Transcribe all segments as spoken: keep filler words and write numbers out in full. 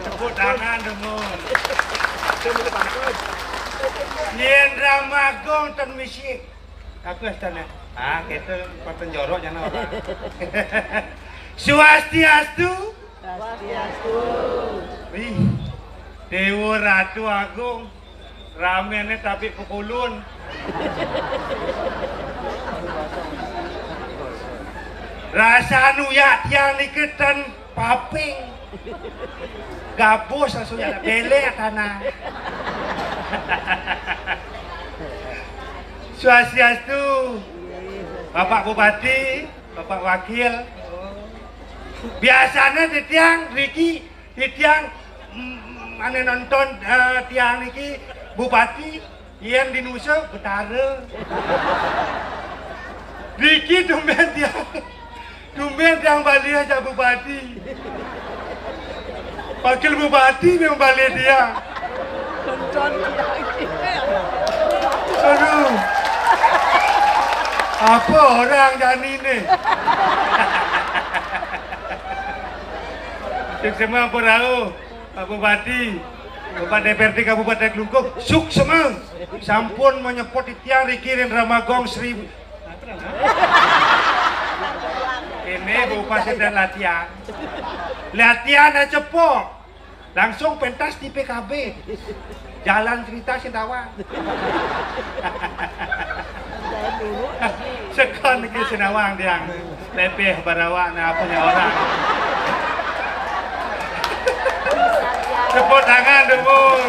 Tepuk tangan, dumun. Yén Rama Agung ten misi. Apa astana? Ah, kita paten jorok jana orang. Swastiastu. Swastiastu. Wih, Dewa Ratu Agung. Ramene tapi pukulun. Rasane uyak tiang niki ten paping. Gabus langsung ya belek tanah. Swastiastu. Bapak Bupati, Bapak Wakil. Biasanya titiang Riki, titiang mm, ane nonton eh, tiang niki Bupati, yen di Nusa Betara. Riki tumben tiang, tumben tiang bali aja Bupati. Wakil Bupati memang bali tiang. Nonton tiang. Aduh. Apa orang jani nih? Sing semua apa rauh? Pak Bupati, Bapak D P R D Kabupaten Klungkung, suksema. Sampun menyepot titiang Riki ring Rama Agung Sri. Ini Bapak sedang latihan. Latihan aja, Pok. Langsung pentas di P K B. Jalan cerita sing tawang. Sekon niki sing nawang tiang. Lebih barawak nah punya orang. Tepuk tangan, dumun.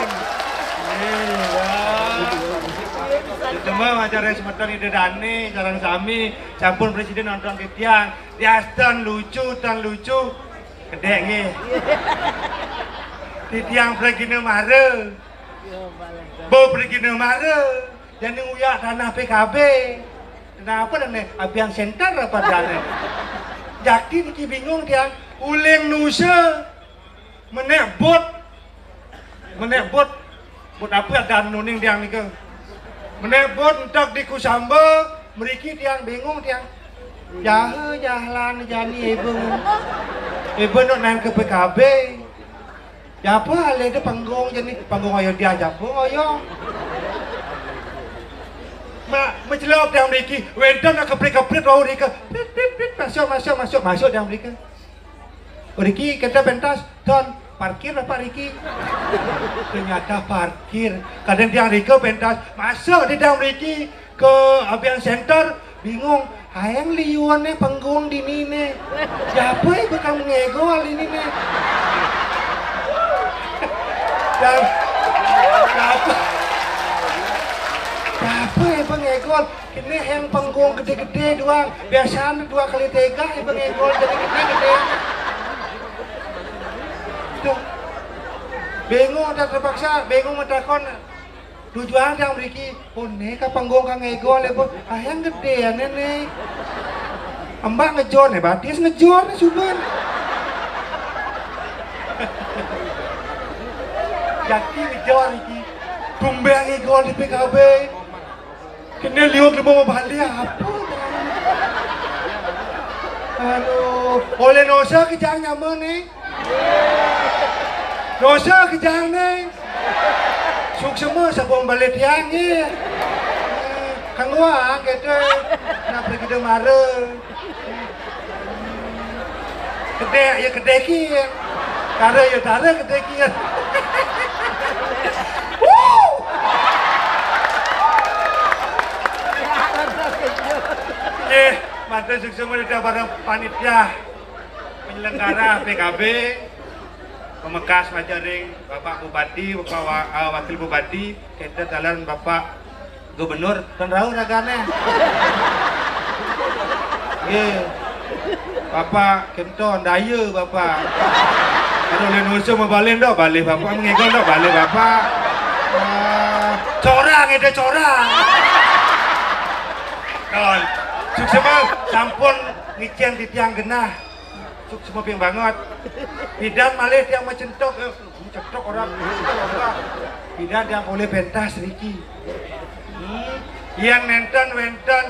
Iya. Itu mah acara semeton ide dane, sareng sami, sampun presiden nonton titiang. Diaston lucu, tan lucu. Kedek nggih. Titiang pragina mara. Bo pragina mara. Jani uyak tanah P K B. Kenapa dane abian center apa dane? Jaki niki bingung tiang. Uling Nusa. Menek bot. Menek bot. Bot apa dan nuning tiang nika? Menek bot entek di Kusamba, mriki tiang bingung tiang. Jahe jahlan jani ibu. Ibu nuk nang ke P K B. Japa ale de panggung jani, panggung ayo dia japa ayo. Mak, mencelok tiang mriki, wenten keprit-keprit wau rika. Prit, prit, prit, masuk, masuk, masuk, masuk tiang mriki. Oh, Riki, kita pentas, Don, parkir apa Riki? Ternyata parkir. Kadang tiang Rika pentas, masuk di dalam Riki ke Abian Center, bingung. Hayang liuan nih panggung di nih. Siapa yang bakal ngegol ini nih? Dan siapa? Siapa yang ngegol? Kene yang panggung gede-gede doang. Biasanya dua kali tiga ibu ngegol jadi gede-gede. Tuh. Bingung tak terpaksa, bingung mau takon. Tujuan yang mriki, oh ne ka panggung kang ngegol ibu. Ah yang gede ya nene. Embak ngejor nih, batis ngejor nih suban. Jaki ngejor iki. Tumben ngegol di P K B. Kene liwat limo mau balik apa? Aduh, oleh nosa kejang nyaman nih. Nosa kejang nih. Suksema sabung balik tiang nih. Kang wang kete. Nak pergi de mara. Kedek ya kedek kian. Tara ya tara kedek kian. Wuh. Eh, mata suksema dah para panitia penyelenggara P K B, pemekas majaring Bapak Bupati, Bapak Wa- eh, Wakil Bupati, kita jalan Bapak Gubernur, ten rauh ragane. Nggih. Bapak Kenton, daya Bapak. Aduh, lain usul mau balik dok, balik Bapak, mengegol dok, balik Bapak. Ah, corang, ada corang. Ton, suksema sampun ngicen titiang genah. Suksema ping banget. Bidan malih tiang macentok, eh, macentok orang. Bidan tiang polih pentas niki. Hmm. Yang nenten wenten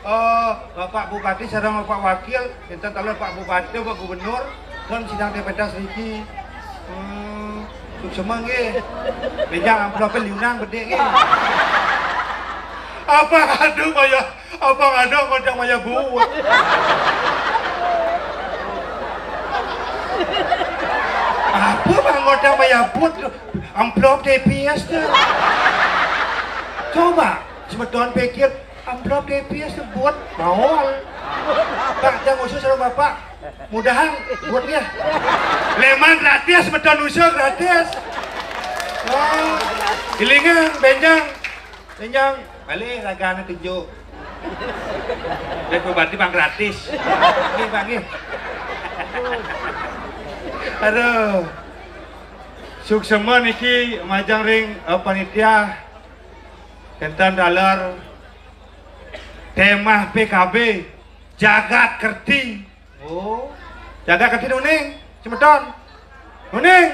eh, Bapak Bupati sareng Bapak Wakil, nenten taler Pak Bupati, Pak Gubernur. Kan sidang T P T S niki. Hmm, suksma nggih. Bénjang amplopé liunan bedik nggih. Apa aduh maya, apa ada ngodang maya buut. Apa bang ngodang maya buut? Amplop T P S tuh. Coba semeton pikir, amplop T P S tuh buat maol. Pak, jangan usus sama bapak. Mudahan buatnya. Leman gratis, semeton usul gratis. Oh, ilingan, bénjang. Bénjang, balik ragana tunjuk. Dia berarti bang gratis. Nggih, Bang, nggih. Aduh. Suksma niki majeng ring, eh, panitia. Kénten taler témah P K B, jagat kerti. Oh, jagat kerti nuning, semeton. Nuning.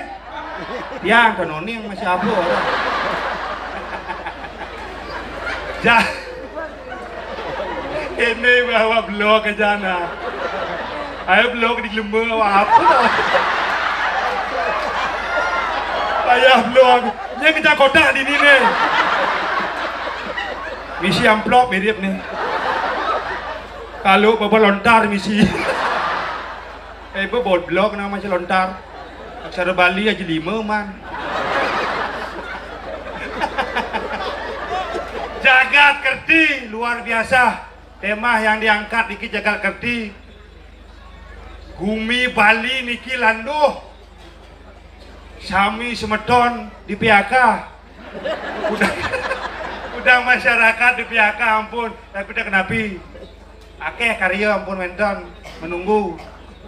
Tiang to nuning masih apa orang. Ja-, ini bawa blok ke sana. Ayo blok di lembur apa tau? Payah blok. Ini kita kotak di sini. Misi amplop mirip nih. Kalau bawa lontar misi. Eh, bawa blok nama si lontar. Aksara Bali aja lima man. Jagat kerti luar biasa. Tema yang diangkat niki jagat kerti. Gumi Bali niki landuh. Sami semeton di P H K. Udah, udah masyarakat di P H K ampun, tapi udah kenapi. Akeh karya ampun wénten menunggu.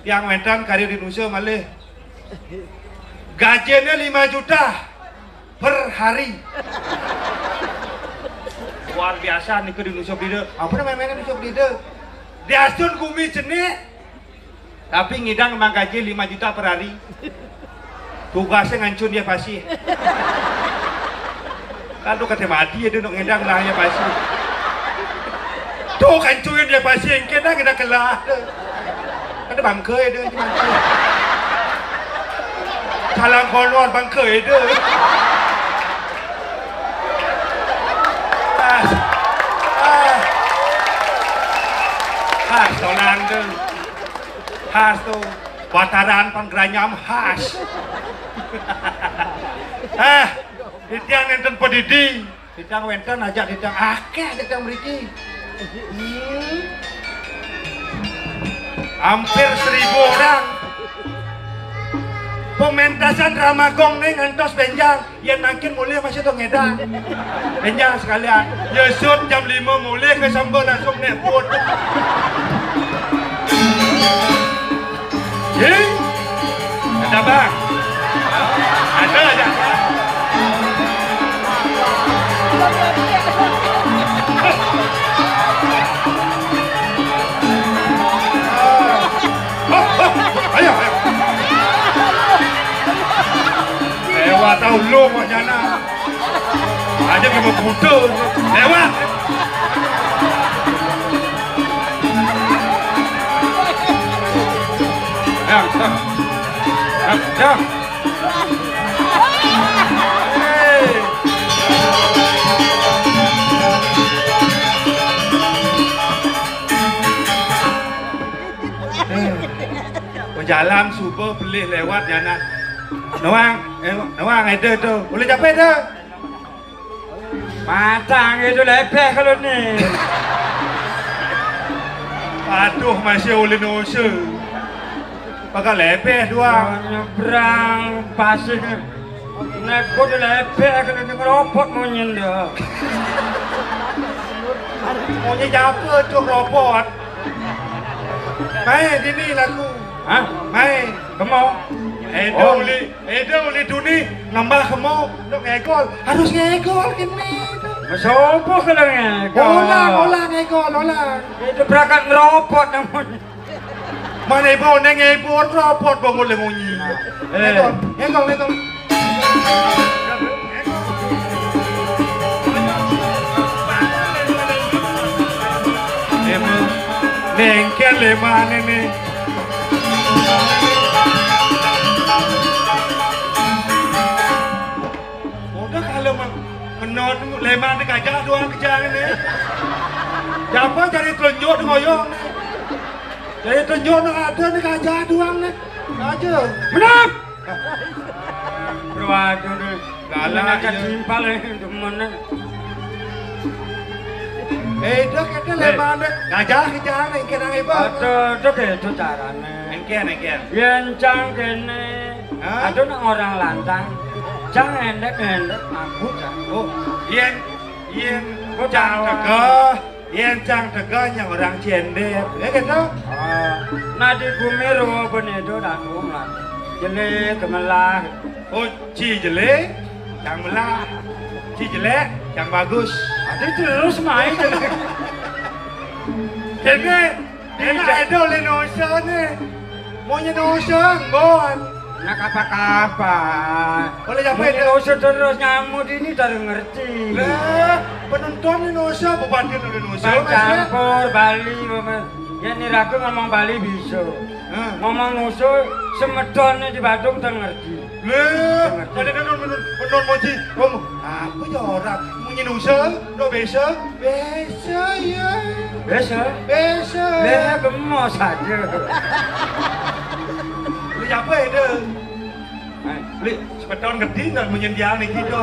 Tiang wénten karya di Nusa malih. Gajinya lima juta per hari. Luar biasa nih ke di Nusa Penida. Apa namanya Nusa Penida? Diasun gumi cenik. Tapi ngidang emang gaji lima juta per hari. Tugasnya ngancun dia pasir. Kalau kata mati ya dia nak ngidang lah ya pasir. Tuh kancurin dia pasir, engke dah kena kelah. Ada bangkai dia nanti mati. Salam kolor bangkai dia. Ah. Ah. Ah, solang tu. Khas tu. Bataran pan geranyam khas. Ah, titiang nénten padidi. Titiang wénten ajak titiang akeh titiang mriki. Hmm. Hampir seribu orang. Pementasan drama gong nih ngantos bénjang. Yén mangkin mulih masih tuh ngedang. Bénjang sekalian. Yesut jam lima mulih ke samba langsung neput. Ying. Ada bang. Ada aja. Ayo, ayo. Lewat tahu lu mau nyana. Aja kamu buta. Lewat. Yang, yang. Yang, yang. Hei. Eh, bejalan subuh pelih lewat ya nak. Nuang, eh, nuang ada tu. Boleh capai tu. Matang itu lebih kalau ni. Aduh, masih oleh nusa. Bakal lebih dua. Nyebrang pasir. Nek kudu lebih kalau ni ngeropot mau nyenda. Mau nyejapa tu robot. Mai dini lagu. Hah? Mai. Kemo. Edo oh. Uli, Edo uli duni nambah kemo untuk ngegol. Harus ngegol kini. Sopo kalau ngegol? Olang, olang ngegol, olang. Itu berangkat ngeropot namanya. Mana ibu neng ibu robot bangun le munyi. Eh. Ngegol, ngegol, ngegol. Nengkel le mana ni? Non leman ni gajah doang kejang ni. Siapa cari telunjuk ni ngoyong ni? Cari telunjuk ni ada ni gajah doang ni. Aja. Menang. Berwadu ni. Galak Nak aja. Timpal ni demen ni. Eh, dah kata leman ni. Gajah kejang ni kena ibu. Ada, ada ke itu caranya. Engken, engken. Yen cang kene. Hah? Aduh nak orang lantang. Cang endek-endek mampu cang. Oh, yen yen cang tegeh, yen cang tegeh nyang orang cendek. Ya gitu. Ah, nah di bumi ruwa benedo danggung lah. Jelek gemelah. Oh, ci jelek, cang melah. Ci jelek, cang bagus. Ati terus main. Kene Enak edo le nosa ne. Monye nosa ngon. Nak apa-apa. Boleh jape edo. Nosa terus nyamud ini dari ngerti. Lah, penonton ni nosa, bebatin le nosa. Campur Bali, Mama. Ya ni ragu ngomong Bali bisa. Ngomong nosa, semeton ni di Badung tak ngerti. Lah, ada penonton, penonton moji. Ngomong, apa ya orang? Monye nosa, no bisa. Biasa ya. Biasa? Biasa. Biasa gemes aja. Beli apa itu? Beli sepeton gede ndak munyi dia nih gitu.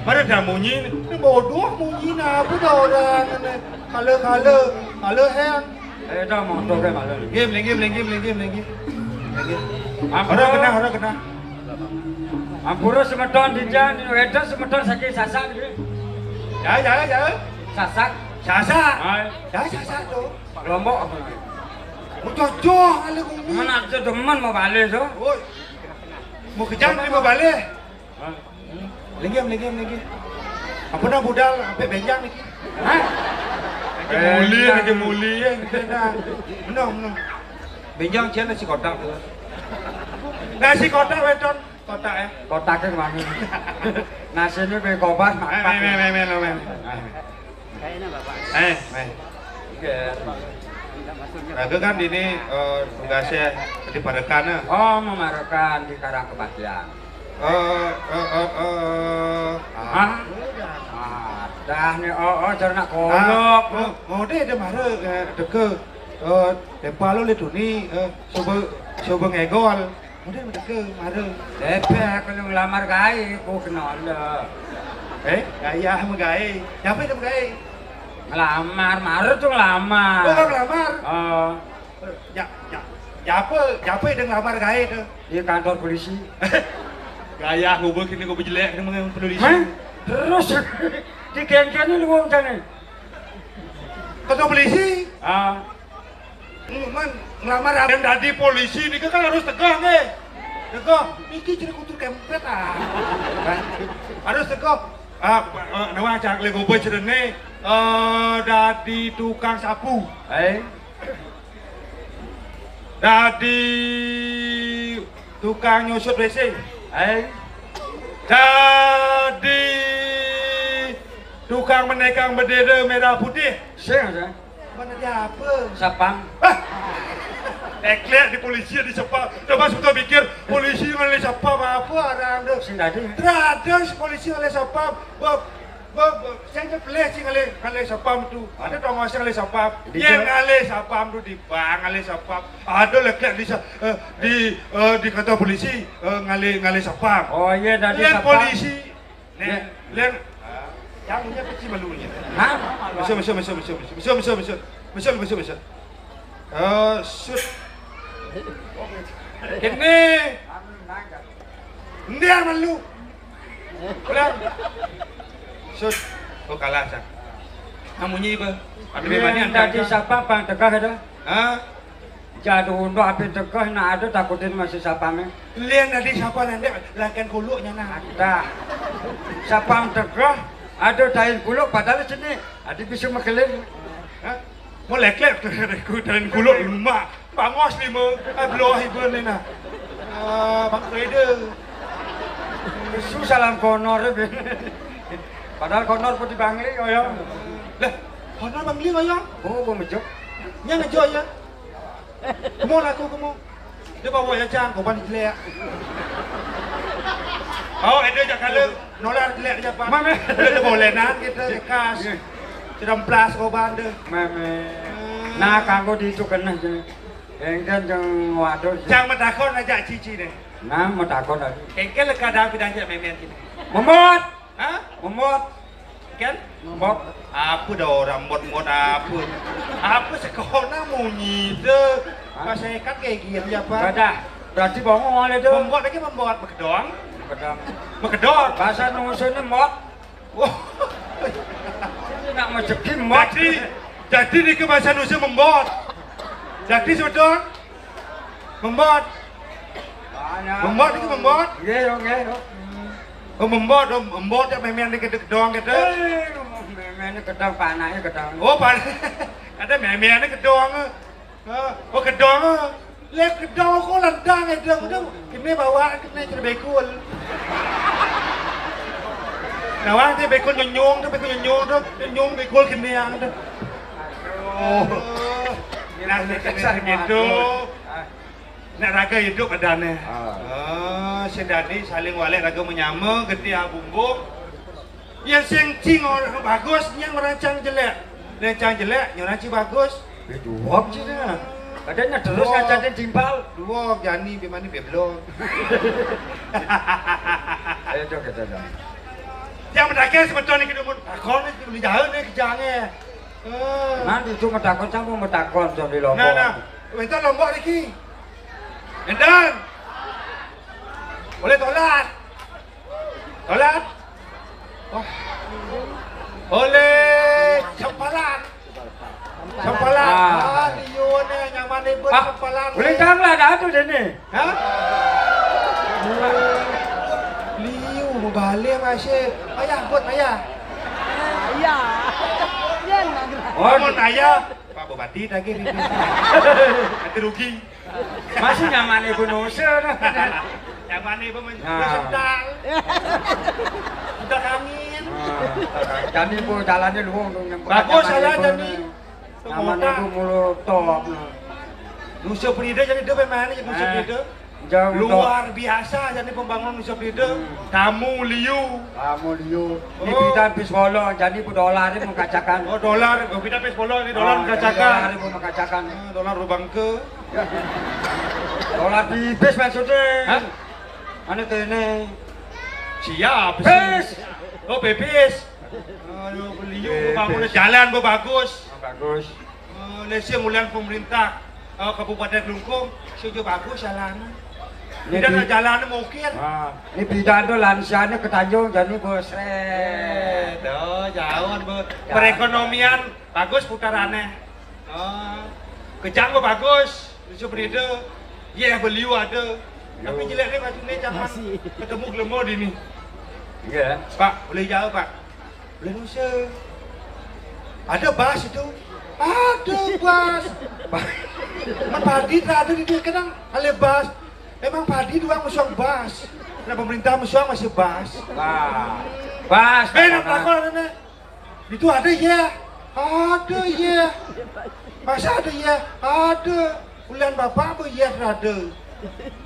Mana dah munyi? Ini bodoh munyi nah apa dah orang ini. Kala-kala, kala hen. Eh dah motor ke malu. Game lagi, lagi, lagi, lagi. Lagi. Orang kena, orang kena. Ampura semeton dijang, wedo semeton saking Sasak iki. Ya, ya, ya. Sasak. Sasak. Hai. Ya, Sasak to. Lombok apa? Mucocoh kali kumi. Mana aja demen mau balik to? Woi. Mau kejang ni mau balik. Hah? Linggih, linggih, linggih. Apa nak budal sampai benjang ni? Hah? Lagi muli, lagi muli ya. Menang, menang. Benjang cian nasi kotak tu. Nasi kotak weton. Kotak ya. Kotaknya mana? Nasi ini beli kobar makan. Eh, eh, eh, eh, eh, eh. Eh, eh. Raga kan ini eh, tugasnya di Parekan ya. Oh, memarekan di Karang Kebaktian. Eh, eh, eh, eh. Hah? Ada nih, oh, oh, cernak kolok. Oh, oh, dia ada mara eh, deke. Eh, tempa lo le tuni eh, coba coba ngegol. Udah mereka marah. Bebek kalau ngelamar gawe, ku kenal dah. Eh, gaya sama gawe. Siapa yang gawe? Ngelamar, marah tuh ngelamar. Oh, nggak ngelamar? Oh. Ya, ya, siapa, siapa yang ngelamar gawe tuh? Di kantor polisi. Gaya ngubur kini gue jelek sama polisi. Hah? Terus di kengkene lu wong jane. Kantor polisi? Ah. Hmm, man, ngelamar yang dadi polisi ini kan harus tegah nih. Tegah, iki jadi kutu kempret ah. Harus tegah. Ah, eh, nawa cak le gobe cerene eh dadi tukang sapu. Eh. Dadi tukang nyusut W C. Eh. Dadi tukang menekang bendera merah putih. Sing, sing. Mana dia apa? Sapam. Ah! Eklek di polisi di sepam. Coba sudah pikir polisi ngalih sepam apa orang tu? Sing tadi. Teratas polisi ngalih sepam. Bob, Bob, Bob, saya tu pelih sih ngalih ngalih sepam tu. Ada tongos ngalih sepam. Dia ngalih sepam tu di bank ngalih sepam. Ada lekat di eh, di eh, di kantor polisi eh, ngalih ngalih sepam. Oh iya tadi. Polisi. Nih, lihat. Yang punya kecil malunya. Hah? Besok, besok, besok, besok, besok, besok, besok, besok, besok, besok, besok. Eh, shoot. Ini. Ini yang malu. Pulang. Shoot. Oh, kalah, Cak. Namunyi apa? Ada bebannya tadi siapa bang tegah ada? Hah? Jadu undo api tegeh nak ada takutin masih sapame. Lian tadi siapa nanti lakan kuluknya nah. Ada. Sapam tegeh ada tain kuluk padahal sini. Ada bisa mekelin. Hah? Mau leklek tu ku tain kuluk lemak. Bangos lima. Ah, belah ibu ni nah. Ah, bang trader. Susah lah konor. Padahal konor pun di Bangli kaya. Lah, konor Bangli kaya? Oh, gua mejuk. Nya ngejuk ya. Kemo laku kemo. Dia bawa ya cang kau balik jelek. Oh, ada jak kala nolar jelek aja, Pak. Mame. Boleh tu bolenan kita kas. Sudah emplas korban tu. Mame. Nah, kanggo ditu keneh je. Engken jeng waduh. Cang matakon aja cici deh. Nah, matakon tadi. Engken leka dah bidang jak memen kini. Memot. Hah? Memot. Kan? Memot. Apa dah orang mot-mot apa? Apa sekolah munyi tu? Hah? Pas sekat kayak gini apa? Dah. Berarti bongol itu. Memot lagi memot, bekedong. Bekedong. Bekedong. Bahasa Indonesia ini mot. Wah. Nak rezeki mot. Jadi, jadi ni ke bahasa Indonesia memot. Jadi sebetulnya memot. Memot ni ke memot? Nggih, yo, nggih, yo. Oh, memot, oh, memot ya memen ni kedek dong kata. Eh, memen ni kedong, panahnya kedong. Oh, pan-, kata memen ni kedong. Ha, oh, kedong. Lek kedong ko lantang itu, itu. Kini bawa kena jadi bekul. Nawang tu bekul nyonyong tu, bekul nyonyong tu, nyonyong bekul kini yang tu. Oh. Nah, ni kena gitu. Nak raga hidup adane. Ah. Ah, sing dadi saling walek raga menyama, getih abumbung. Yang sing cing orang bagus, yang merancang jelek. Rancang jelek, yang rancang bagus. Ya, duwok sih dah. Katanya terus ngajakin timpal. Duwok, jani, bimani, beblok. Ayo, cok, kita dah. Yang mendakil sebetulnya kita pun takon ni, kita beli jalan ni, kejangnya. Eh. Nanti itu metakon, sama metakon, sambil lombok. Nah, nah. Minta lombok lagi. Enten. Boleh tolat. Tolat. Wah. Boleh sempalan. Sempalan. Ah. Ah, liu ni nyaman ni pun sempalan. Boleh tang lah dah tu dia ni. Hah? Liu berbalik masih. Ayah buat ayah. Ayah. Dia nak gerak. Oh, ayah. Pak Bupati tagih ni. Nanti rugi. Masih nyaman ibu nusa tu. Nyaman ibu men-, nah. Sendal. Sendal angin. Nah, tadi pun jalannya luang tu, yang bagus jalan tadi. Nyaman ibu mulu top. Nusa Penida jadi dia memang ni nusa penida. Jauh luar biasa jadi pembangun nusa penida. Hmm. Tamu liu. Tamu liu. Oh. Ni bidan pis bolo, jadi bu dolar ni mengkacakan. Oh, dolar, bu bidan pis bolo ni dolar mengkacakan. Dolar ni mengkacakan. Ah, dolar lubang ke. Dolar pipis maksudnya. Hah? Mana kene? Siap. Pis. Oh, pipis. Aduh, beliau bangun jalan bagus. Oh, bagus. Oh, lesi mulian pemerintah, eh, Kabupaten Klungkung, sudah bagus jalan. Ini tidak ada jalan mungkin. Ah, ini bidan tu lansianya ke Tanjung, jadi bos. Eh, tuh, jauh, Bu. Perekonomian bagus putarannya. Oh, kejang kok bagus, lucu berita. Iya, beliau ada. Tapi jelek ni, Pak Cuni, zaman ketemu gelemo di ni. Iya. Pak, boleh jauh, Pak? Boleh nusa. Ada bas itu? Ada bas. Ba-, man padi tak ada di dia, kenang ada bas. Emang padi doang musuh bas. Nah, pemerintah musuh masih bas. Wah. Bas. Eh, nak pelakon ada ni. Itu ada ya? Ada ya. Masa ada ya? Ada. Ulian bapak apa ya ada?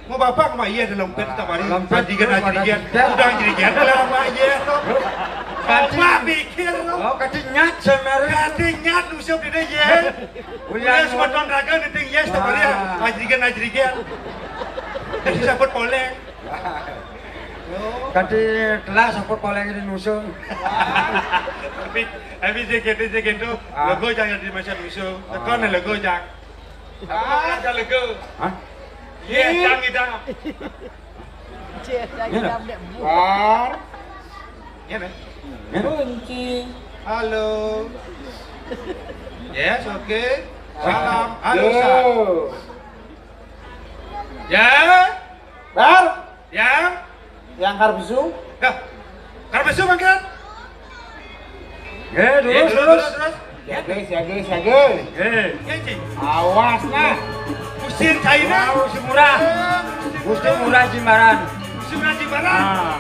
Mau bapak sama iya dalam pet tak mari. Dalam pet. Pajikan aja dia. Udah jadi dia lah sama iya tu. Ganti. Apa pikir tu? Oh, ganti nyat sama. Ganti nyat usap dia ya. Ulian semeton raga nanti ya tak mari. Pajikan aja dia. Jadi saput poleng. Ganti kelas saput poleng ini nusa. Tapi, tapi saya kata, saya kata, ah. Lego jangan jadi macam nusa. Tekan lego jangan. Apa kan lego? Hah? Iya, jangan kita. Cek, jangan kita. Bar. Ya, Bang. Ya. Kunci. Halo. Yes, oke. Salam. Halo, Sa. Ya. Bar. Yang? Yang karbesu? Dah. Karbesu mangkat. Eh, terus, terus, terus. Siaga, siaga, siaga. Eh. Ya, Cing. Awas nah. Musim China. Wah, musim murah. Eh, musim murah. Musim murah Jimbaran. Musim murah Jimbaran. Ah.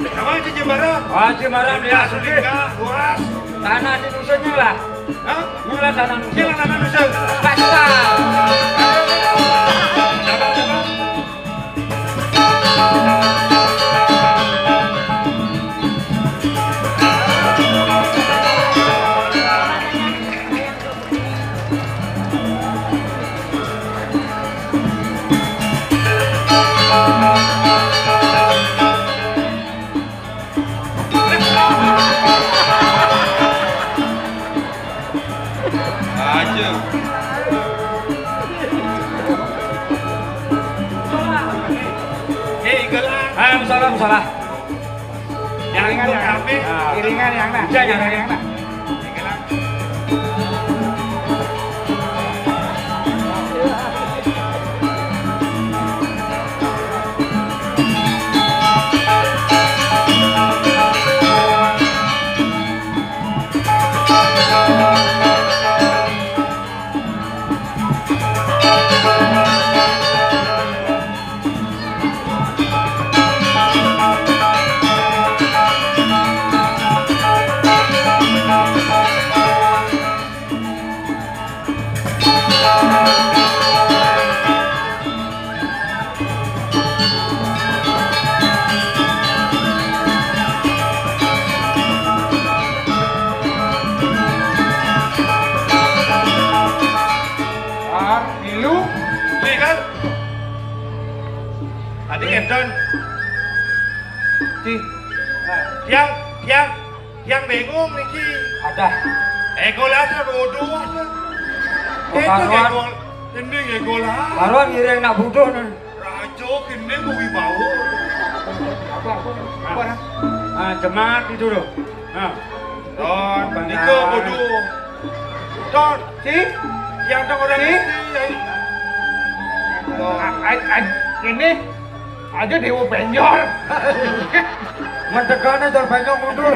Nama aja Jimbaran? Ah, Jimbaran, ya, sudah. Luas. Tanah di dusunnya lah. Hah? Ini lah tanah dusun. Ini lah tanah dusun. Pasta. Salah, salah. Yang itu kami. Nah, iringan yang nah. Iya, yang, yang nah. Ah, milu. Beli kan? Tadi ngedon. Di. Yang, yang, yang bingung niki. Ada. Ego lah, bodoh. Oh, itu karuan. Ego. Ini ego lah. Karuan ngiring nak bodoh nih. Raja kene kuwi bau. Apa, apa? Apa, nah? Ah, jemat itu loh. Nah. Don, apa, nika nah? Bodoh. Don, si? Yang dong orang si? Ini, ya. Don. A-, a-, a-, ini aja Dewa Penjor. Mendekane Dewa Penjor mundur.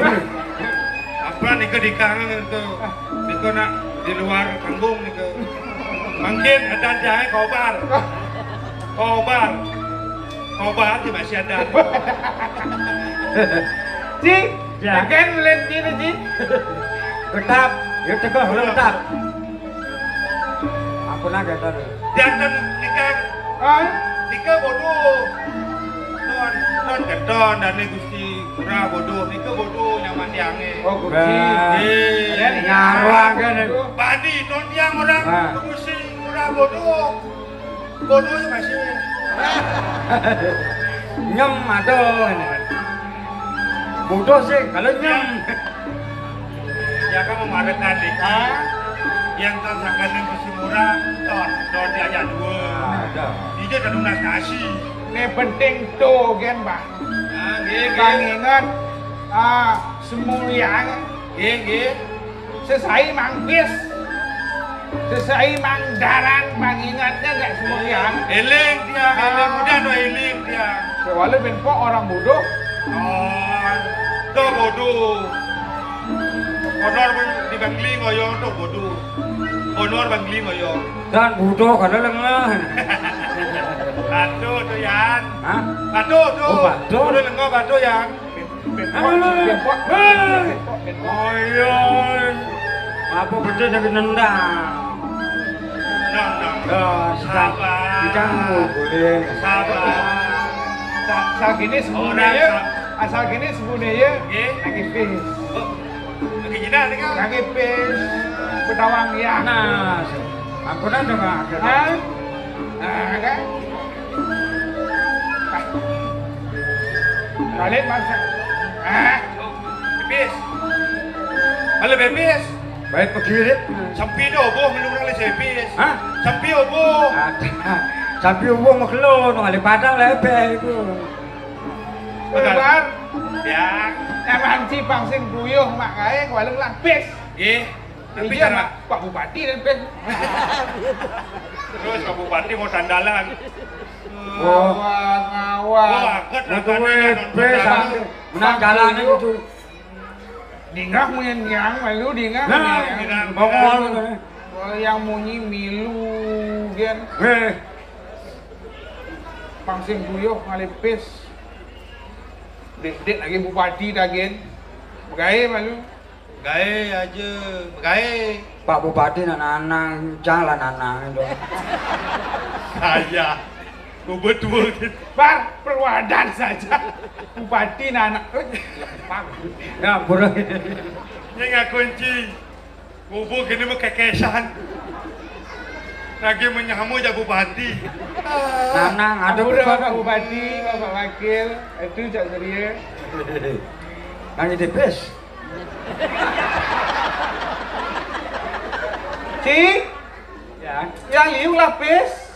Apa nika di kangen itu? Nika nak di luar panggung nika. Mungkin ada jahe kobar. Kobar. Kobar di masih ada. Ci, ya. Kan lihat ini, Ci. Getap, ya tegah, ulah getap. Ampun aja, Ton. Jangan nikah. Ah? Nikah bodoh. Ton, ton keton dan Gusti Ngurah bodoh. Nikah bodoh nyaman tiange. Oh, Gusti. Nah, eh, ngarang kan. Badi, ton tiang orang. Ah. Gusti Ngurah bodoh. Bodoh ya masih. Nyem, aduh. Bodoh sih kalau nyem. Ya kan memarekan nih. Ah, yang tansakan yang masih murah, ton, ton diajak dua. Ada. Dia kan lunas nasi. Ini penting tuh, gen, Bah. Nah, nggih, nggih. Bang ingat, ah, semulian. Nggih, nggih. Sesai mangkis, sesai mangdaran, mangingatnya nggak semuanya. Eling dia, eling. Ah. Udah, udah eling dia. Kecuali ben pok orang bodoh. Oh, tuh bodoh. Honor di Bangli ngoyo tuh bodoh. Honor Bangli ngoyo. Dan bodoh kalau lengah. Batu tuh, Yan. Hah? Batu tuh. Oh, batu. Udah lengah batu, Yan. Hei. Oh iya. Apa betul jadi nendang? Nendang. Ya, sedang. Sabar. Kita boleh. Sabar. Sa-, asal gini sebenarnya. Orang sa- asal gini sebenarnya. Nggih. Lagi pis. Oh, lagi jinak nih, Kang. Lagi pis. Betawang ya. Nah, ampun aja, Pak. Hah? Nah, kan? Balik masa. Ah, pipis. Halo, pipis. Baik, pegirit. Sampi do oboh menurut le pipis. Hah? Sampi oboh. Ada. Sampi oboh makelo, no, ale padang lebe iku. Benar. Bar. Ya. Emang cipang sing buyuh mak kae, kualeng lah pis. Nggih. Tapi iya, cara Pak, Pak Bupati dan pis. Terus Pak Bupati mau dandalan. Oh. Ngawang, ngawang. Wah, angkat betul, angkatnya, eh, non pis, dandalan. Sampai menang jalan itu. Dingah munyi niang, malu dingah. Nah, munyi niang. Bongol itu, eh. Wah, yang munyi milu, gen. Eh. Pang sing buyuh ngalih pis. Dek-dek lagi bupati dagen. Begae malu. Gae aja, gae. Pak Bupati nak nanang, cang lah nanang itu. Saya. Bubut dua gitu. Bar, perwadan saja. Bupati nanang. Eh, Pak. Ya, ampun. Ini nggak kunci. Bubuk ini mah kekesan. Lagi menyamu ya Bupati. Nanang, ada ampun, Pak Bupati, Bapak Wakil. Itu Cak Surya. Nanti tipis. Ci? Ya. Ya, liu lah, pis.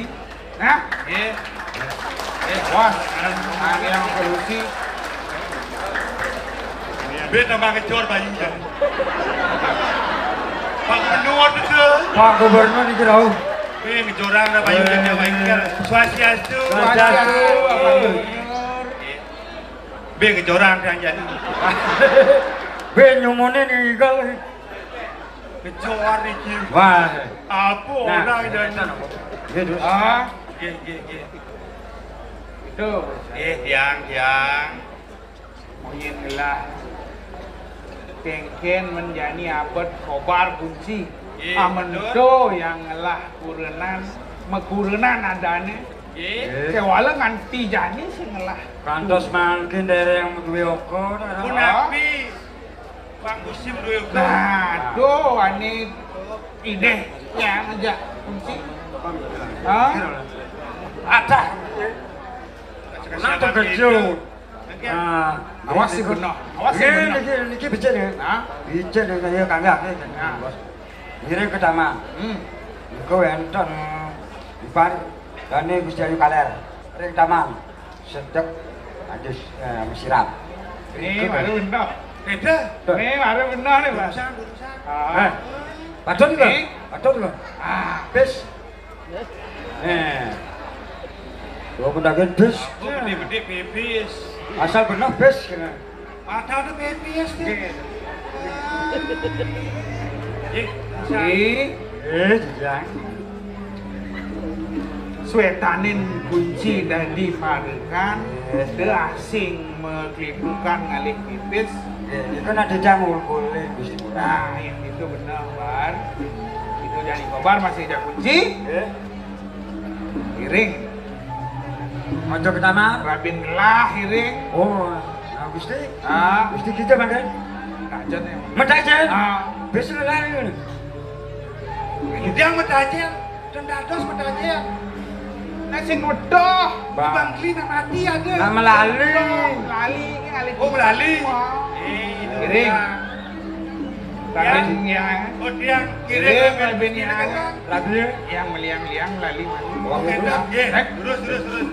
solusi. Nah, nggih. Eh, wah, angel solusi. Bén tambah ngejor bayu jani. Pak Gubernur itu. Pak Gubernur iki rau. Bén ngejorang dah bayu jani, bayu jani. Swastiastu. Swastiastu, Pak Gubernur. Nggih. Bén ngejorang dah jani. Bén nyumune ning igal. Ngejor iki. Wah. Apa orang jani? Nggih, Gus. Ah, nggih, nggih, nggih. Itu. Nggih, tiang, tiang. Mungkin ngelah kengken menjani abet kobar kunci. Nggih, amento betul. Yang ngelah kurenan, mekurenan adane. Nggih. Kewala nganti jani sing ngelah. Kantos mangkin dereng duwe oko, ta? Punapi? Bang Musim duwe oko. Nah, tuh, ani ideh yang aja kunci. Hah? Ada. Nang terkejut. Ah, awas sing bener. Awas sing bener. Niki, niki becik niki. Hah? Becik niki, ya, kangge aku. Nah. Bos. Ngiring ke taman. Hmm. Niku enten iban dane Gusti Ayu Kaler. Ring taman. Sedek adus, eh, sirap. Nih, baru bener. Beda. Tuh. Nih, baru bener nih, Pak. Urusan, urusan. Ah. Eh, padon lho. Nih. Padon lho. Ah. Bis. Eh. Gua pendakian bis. Aku gede-gede pipis. Asal bener bis kena. Padahal pipis tuh. Nggih. Nggih. Eh, Jang. Swetanin kunci dadi parekan, eh, teu asing meklipukan ngalih pipis. Nggih, niku nadé jang ulkule, Gusti Purwa. Nah, yang itu bener, Bar. Itu jadi kobar masih ada kunci. Nggih. Iring. Ojo ketamar. Rabin gelah iring. Oh, nah, Gusti. Ah. Gusti kita makan. Tajen ya. Metajen. Ah. Besok lari. Yang metajen. Dan dados metajen. Nah, sing wedoh. Bang. Bang Gli nang mati ada. Nama lali. Lali, ini alih. Oh, lali. Wah. Eh, itu. Iring. Dia. Rabin yang. Oh, dia. Iring, Rabin yang. Rabin. Yang meliang-liang lali. Wong itu. Oke, eh, terus, terus, terus.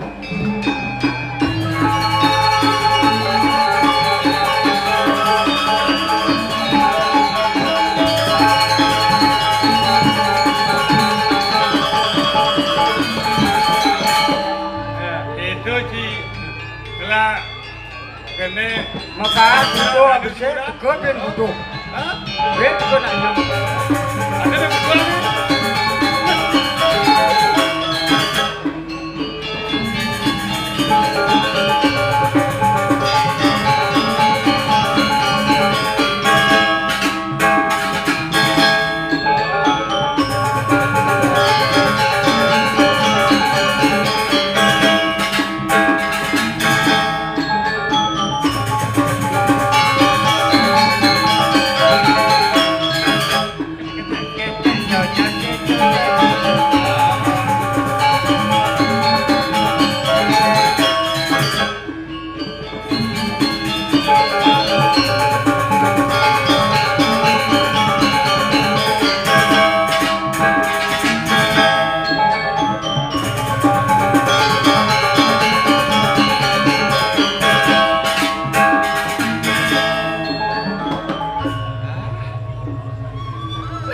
Eh, itu, Ci. Kelak. Kene. Maka itu habisnya tegur dan butuh. Hah? Gue juga nak nyam. Ada yang kedua nih.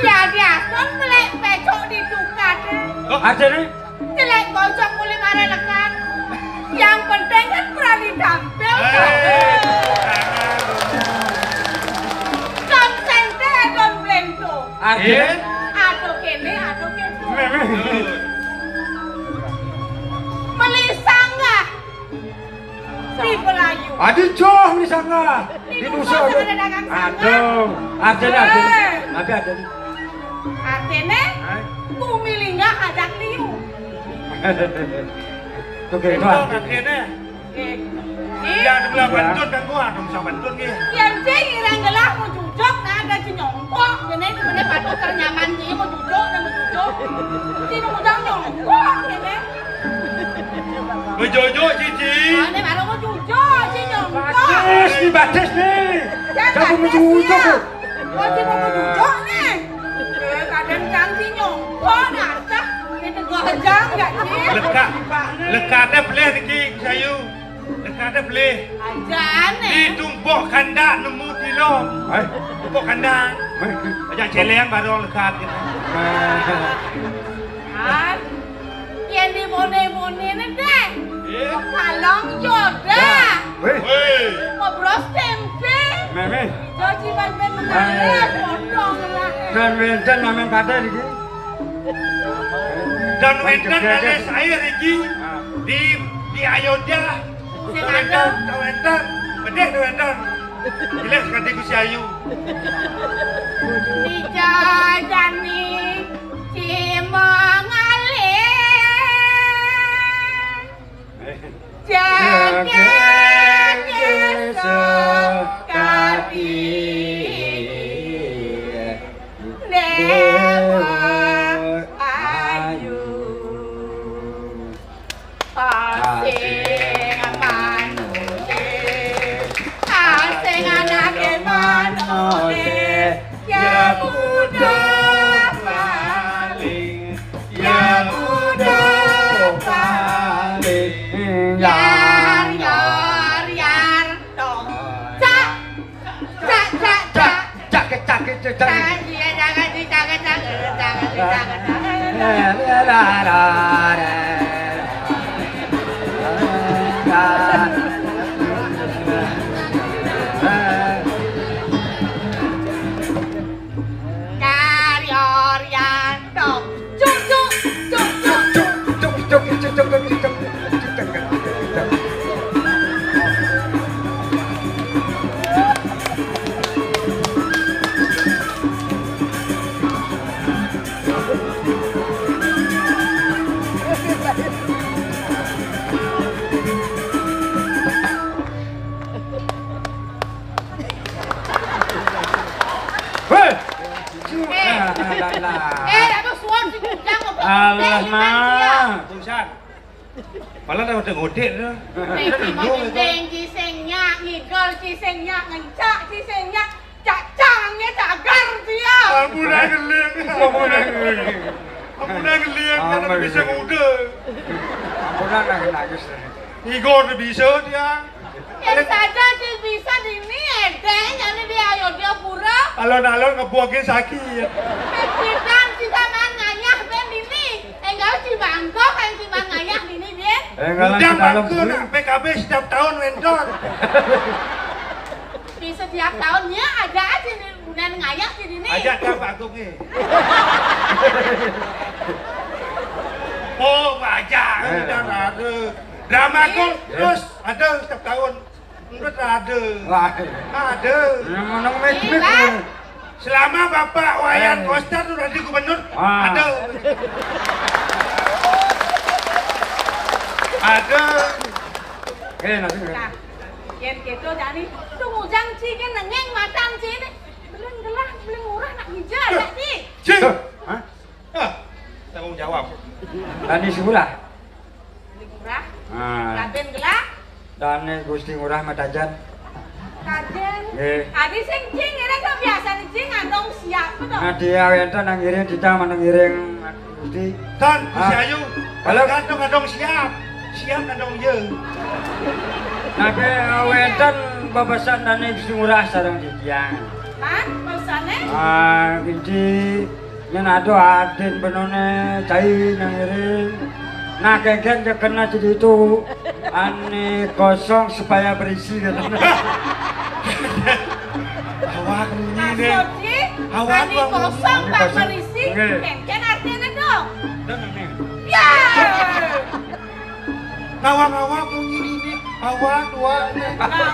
Jadi ason melek pecok di tukad. Kok ada nih? Jelek bocok boleh marah lekan. Yang penting kan berani tampil. Eh. Kan sente don blento. Artinya? Iya. Atau kene, atau kene. Memang. Melisang lah. Di Melayu. Aduh, joh, melisang lah. Di Nusa Dua. Aduh, artinya, artinya. Eh. Tapi ada nih. Artinya, bumi linggah ajak liu. Tuh, kayak itu. Itu artinya. Artinya. Eh. Ya, sebelah bantun kan gua, dong, sama bantun nih. Yang cing, irang gelah mau jujok, nah, ada cinyongkok. Kene, kene patut ternyaman, cing, mau jujok, dan mau jujok. Cing, mau jang nyongkok, kene. Bejojo, Cici. Ane baru mau jujur, Cici nyongkok. Batis nih, batis nih. Jangan batis nih. Kamu mau jujur. Oh, Cici mau jujur nih. Eh, kadang cang Cici nyongkok, dasar. Ini tegur aja enggak, Cici? Leka, leka ada pelih niki, Sayu. Leka ada pelih. Aja nih. Di tumpuk kandak nemu tilo. Eh? Tumpuk kandak. Eh? Aja celeng baru lekat gitu. Eh. Ah. Yen di bone-bone ne deh. Iya. Kalong jodoh. Weh. Weh. Ngobros tempe. Meme. Joji ban ben mengalir, potong lah. Dan wenten mamen padha iki. Dan wenten alis air iki. Ah. Di, di Ayodya. Sing ada. Wenten, wenten. Bedeh wenten. Jelas kanthi Gusti Ayu. Dijajani Cimangale. Jagat Desa Kadi Dewa Ayu. Asing manusia. Jangan, jangan, jangan, jangan, jangan, jangan, jangan, jangan. Cari Orianto. Cuk, cuk, cuk, cuk. Hei! Eh, eh, aduh, suan si Ujang, kok. Alah, Mang. Busan. Malah dah udah ngodik tu. Tengki, tengki, sing nyak, ngigol, ci sing nyak, ngencak, ci sing nyak, cak cangnya, cagar dia. Ampunan ngeling. Ampunan ngeling. Ampunan ngeling. Kan bisa muda. Ampunan nangis, nangis. Igor bisa dia. Yang saja ci bisa dini, edeng, jadi di Ayodya Pura. Alon-alon ngebuangin sakit. Pidan ci saman ngayah ben dini. Enggak ci bangkok, yang ci man ngayah dini, Din. Enggak. Udah bangkok, nak P K B setiap tahun, Wenton. Di setiap tahunnya ada aja nih, bulan ngayah di dini. Aja dah bangkok nih. Oh, aja, udah ada. Drama kok terus ada setiap tahun. Enggak ada. Wah. Ada. Yang menang match. Selama Bapak Wayan Koster tuh jadi gubernur, ada. Ada. Oke, nanti. Nah, yen gitu, Dani, tuh ngujang ci kan nengeng matan ci ini. Belum gelah, belum murah nak hijau, nak ci. Ci. Hah? Hah, tanggung jawab. Dani Surah. Dani Surah. Ah. Raden gelah. Dani Gusti Ngurah Matajan. Raden. Nggih. Adi sing cing, ini kan biasa nih cing, andong siap betul. Nah, dia wenten nang ngiring, kita menang ngiring Gusti. Kan, Gusti Ayu. Kalau gantung andong siap, siap andong ye. Nah, ke wenten babasan Dani Gusti Ngurah sareng titiang. Kan, babasannya? Ah, inci. Yen aduh adin benone cai nang ngiring. Nah, kengken kena jadi itu ane kosong supaya berisi gitu. Awak ini. Maksudnya, awak ane kosong tak berisi, kengken artinya dong. Ya. Ngawang-ngawang munyi ini, awak dua. Nah,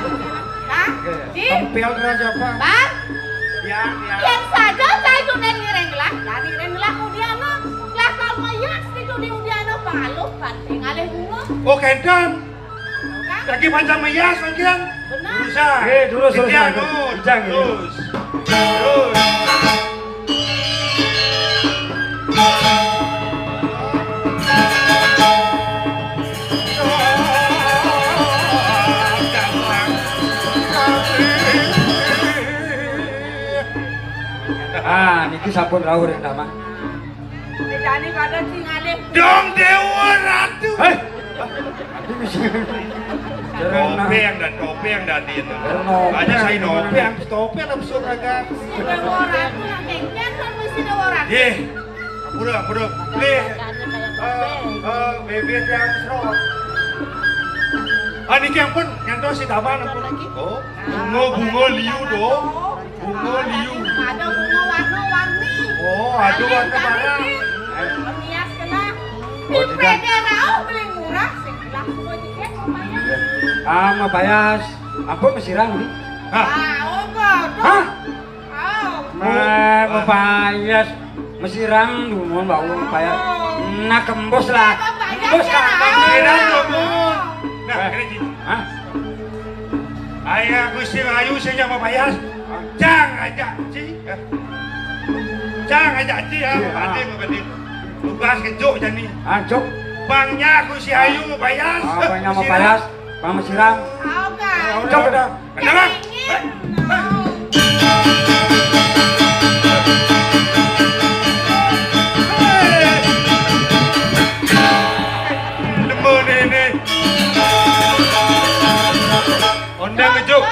nah, di tempel raja apa? Bang. Ya, ya. Yang saja saya itu neng ngiring lah, dari ngiring lah udiana. Lah kalau mayas itu di udiana palu panting alih bunga. Oh, kenten. Lagi panjang mayas bagian. Benar. Bisa. Oke, terus, terus, terus. Terus. Terus. Ah, niki sampun rauh ring damang. Bedane pada sing alih. Dong Dewa Ratu. Hei. Aduh, mesti. Topeng dan topeng dan itu. Banyak saya topeng, topeng apa surat kan? Dewa Ratu yang kengken kan mesti Dewa Ratu. Ye. Ampura, ampura. Nih. Eh, eh, bebek yang serot. Ah, niki ampun, nyantos si Taman ampun. Oh, bunga-bunga liu do. Bunga liu. Ada bunga warna-warni. Oh, ada warna merah. Hias kena. Di P D rauh beli murah, sekilas semua tiket lumayan. Ah, mapayas. Ampun mesirang, Bi. Hah? Ah, oh, kok. Hah? Oh. Mapayas. Mesirang dumun bau mapayas. Nah, kembus lah. Kembus lah. Mesirang dumun. Nah, kene iki. Hah? Ayah Gusti Ayu sing nyapa payas. Jang aja, Ci. Jang aja, Ci, ya, Pak Ade, Pak Ade. Tugas kejuk jani. Ah, juk. Bangnya Gusti Ayu mau payas. Ah, bangnya mau payas. Bang mesiram. Oke. Cok. Udah, udah. Kenapa? Demen ini. Ondang ngejuk.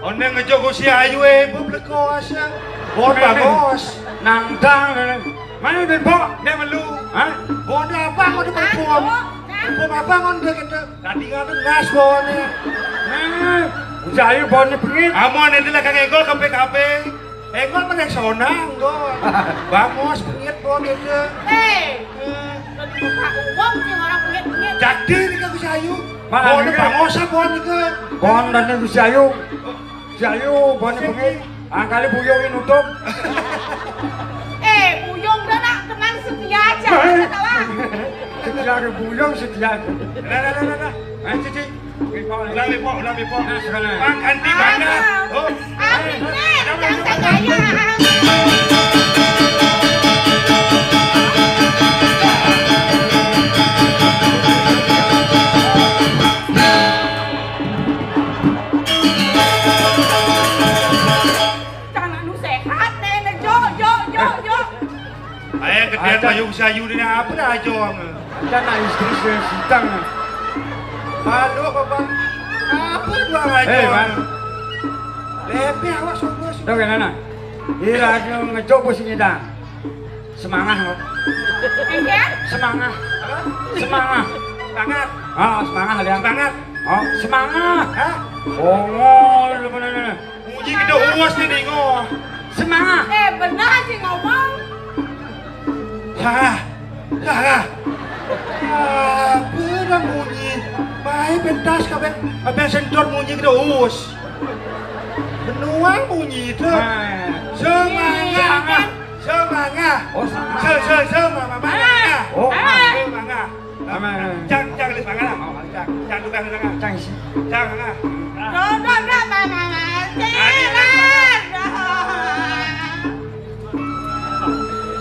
Ondang ngejuk ku si ayu, eh, bu bleko asa. Bon bagus. Nangdang. Mana ben pok? Dia melu. Hah? Bon apa mau dipempom? Pempom apa mau dia kita? Tadi nggak dengar bonnya. Nah, usaha ayo bonnya bengit. Amun itu lah kang Engkol ke P K B. Engkol mana sonang, Engkol. Bagus bengit bon itu. Hei, tadi buka uang sih orang bengit-bengit. Jadi ini kang usaha ayo. Mana bonnya ini? Bagus apa bon itu? Bon dan ini usaha ayo. Usaha ayo, bonnya bengit. Angkali buyung ini nutup. Eh, buyung dah nak, teman setia aja. Hei. Ketawa. Setia ke buyung, setia ke. Dah, dah, dah, dah, dah. Ayo, Cici. Ulang, Bipok, ulang, Bipok. Nah, sekarang. Mang anti mana? Oh. Amin, jangan saya. Jangan anu sehat deh, ne, jo, jo, jo, jo. Ayo, gedean payung sayu ini apa dah, Jong? Ada nak istri saya sitang. Halo, Bapak. Apa dua aja? Eh, Bang. Lebih awas, awas. Dah, kan, anak? Iya, ada ngejok bos ini, dah. Semangah, kok. Iya? Semangah. Apa? Semangah. Semangat. Ah, semangah, lihat. Semangat. Oh, semangah. Hah? Ongol, lu mana, mana? Munyi gede uwas nih, Dingo. Semangah. Eh, benar sih ngomong. Salah. Salah. Apa dah munyi? Baik pentas kabeh, kabeh sentor munyi gede uwas. Benuang munyi itu. Nah. Semangah. Iya, kan? Semangah. Oh, semangah. Se, se, se, ma, ma, ma, ma. Oh, ah. Semangah. Aman. Cang, cang, di sana. Oh, cang. Cang, tukang di sana. Cang isi. Cang, ah. Dodo, dodo, mana, mana? Tadi ada sana.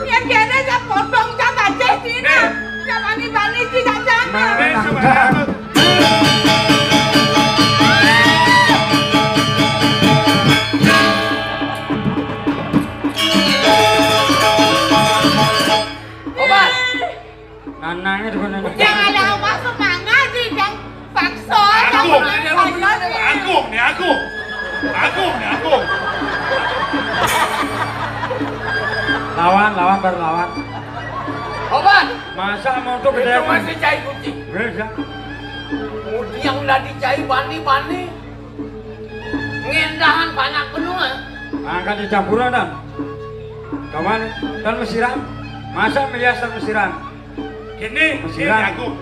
Yang dia ada, saya potong, saya bajai sini. Eh. Saya bani-bani, tidak jangan. Mana, mana? Obat. Nanangnya di mana? Yang ada apa semangat sih, yang paksa, Agung, yang ini Agung, ayo sih. Agung nih, Agung. Agung nih, Agung. Lawan, lawan, baru lawan. Obat. Masa mau tuh itu gede masih cai kucing. Beda. Mudiang udah dicai bani-bani. Ngendahan banyak benua. Angkat di campuran, Dan. Kawan, Dan mesiran. Masa melihat mesiran? Kini, kini Siram. Agung.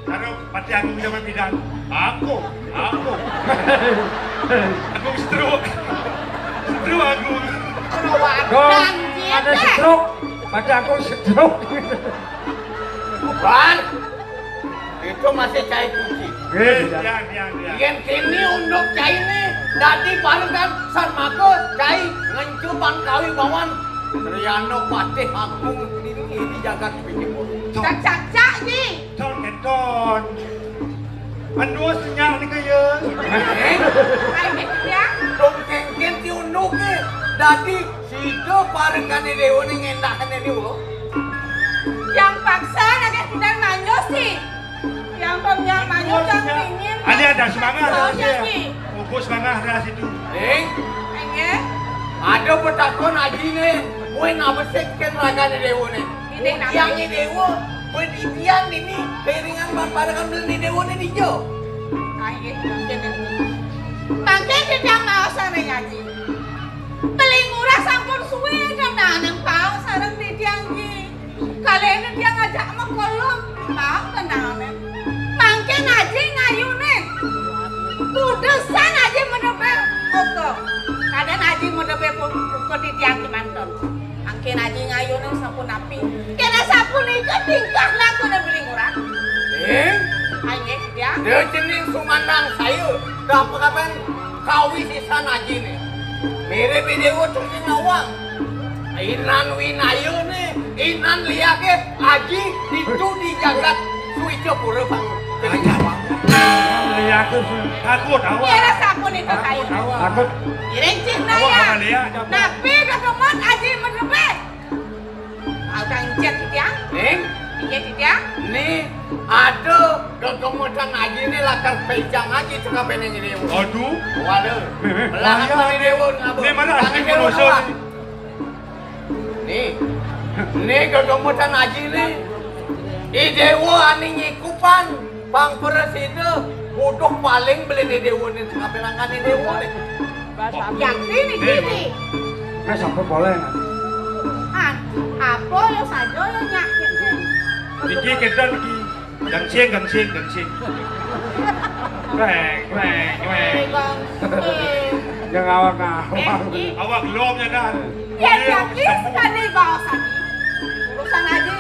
Karena Pati Agung zaman bidan. Agung, Agung. Agung stroke. Stroke Agung. Dong, ada stroke. Pati Agung stroke. Bukan. Itu masih cai kunci. Iya, iya, iya. Yen kini unduk cai ni, dadi barengan sarmaka cai ngencupan kawi bawan Triana Patih Agung di, di jagat Pijipun. Cak, cak, cak, Ji. Ton, ton. Anu senyak ni kaya. Eh? Ai, ya. Dong kengken ti unduk ni. Dadi sida parekane dewa ni ngendakne dewa. Yang paksa nagih kudan manjus ti. Yang pemnya manjus yang dingin. Ada, ada semangat, ada, ada. Fokus semangat, ada situ. Eh? Enggak. Ada petakon aji ni. Kue nak besik kan raga ni dewa ni. Ini yang ni dewa. Kue di tiang ni ni. Keringan pamparangan beli ni dewa ni dijo. Aye, mungkin ini. Mangke kita mau sana ngaji. Beli ngurah sampun suwe kan nang pau sareng di tiang ni. Kalene tiang ngajak makolom, maaf tenane. Mangkin aji ngayune. Kudesan aji medepe oka. Kaden aji medepe pu-, uka di tiang kemanten. Mangkin aji ngayune sampun api. Kena sampun ika tingkah lakune beli ngurah. Eh? Aye, ya. Dia jening sumandang saya. Kapan-kapan kawi sisan aji ni. Mirip ini ucung nawang. Inan winayune, inan liake, aji, ditu di jagat Suwija Pura, Bang. Aja, Bang. Liake, Bang. Takut, awak. Iya, rasa aku nih, Kak Ayu. Takut. Iring cih naya. Awak, awak, liak, aja, Bang. Napi kegemot aji menepe? Audang jet, Titiang. Ning? Iya, Titiang. Ni, ada gegemetan aji ni lakar pejang aji tengah peneng ini. Aduh. Waduh. Meh, meh. Belahan bahaya. Bang Dewa ngabuk. Ni mana asli Bang Dewa pengusaha ngabuk. Ni? Né gegemetan aji né. I déwa ané nyikupang, pang prasida, buduh paling beli né déwa né, sakapilangan né déwa né. Yang ini, ini. Nah, sampai boleh, nah. Ah, apa lo saja lo nyakit né. Iki kénten iki. Gangsing, gangsing, gangsing. Kleng, kleng, kleng. Gangsing. Yang awak-awak. Awak gelom ya, Dan. Ya, ya, sekali bawa sani. Urusan aji.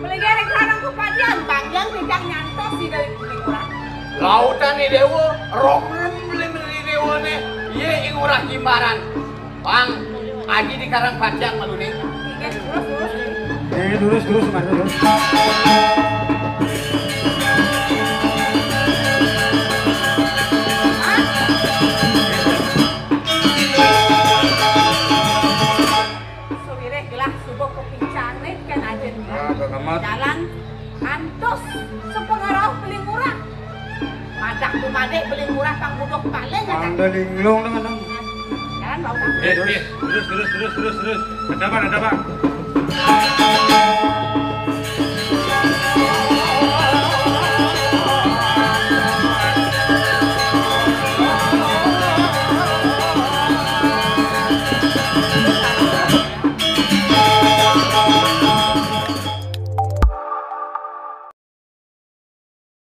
Beli gerek larang kepadian, banggang tidak nyantos di dari kuning kurang. Lautan né déwa, romrem beli beli déwa né, yé ing urah jimbaran. Pang, aji di karang panjang malu né. Iya, terus, terus. Eh, terus, terus, terus. Sawireh gelah suba kapincane kan aja nih. Ah, Kang Amat. Jalan antos sepengaruh beli murah. Madak tu madik beli murah pang buduh paling aja. Pang da linglung dengan. Jalan bau dah. Eh, eh, terus, terus, terus, terus, terus. Ada apa, ada apa?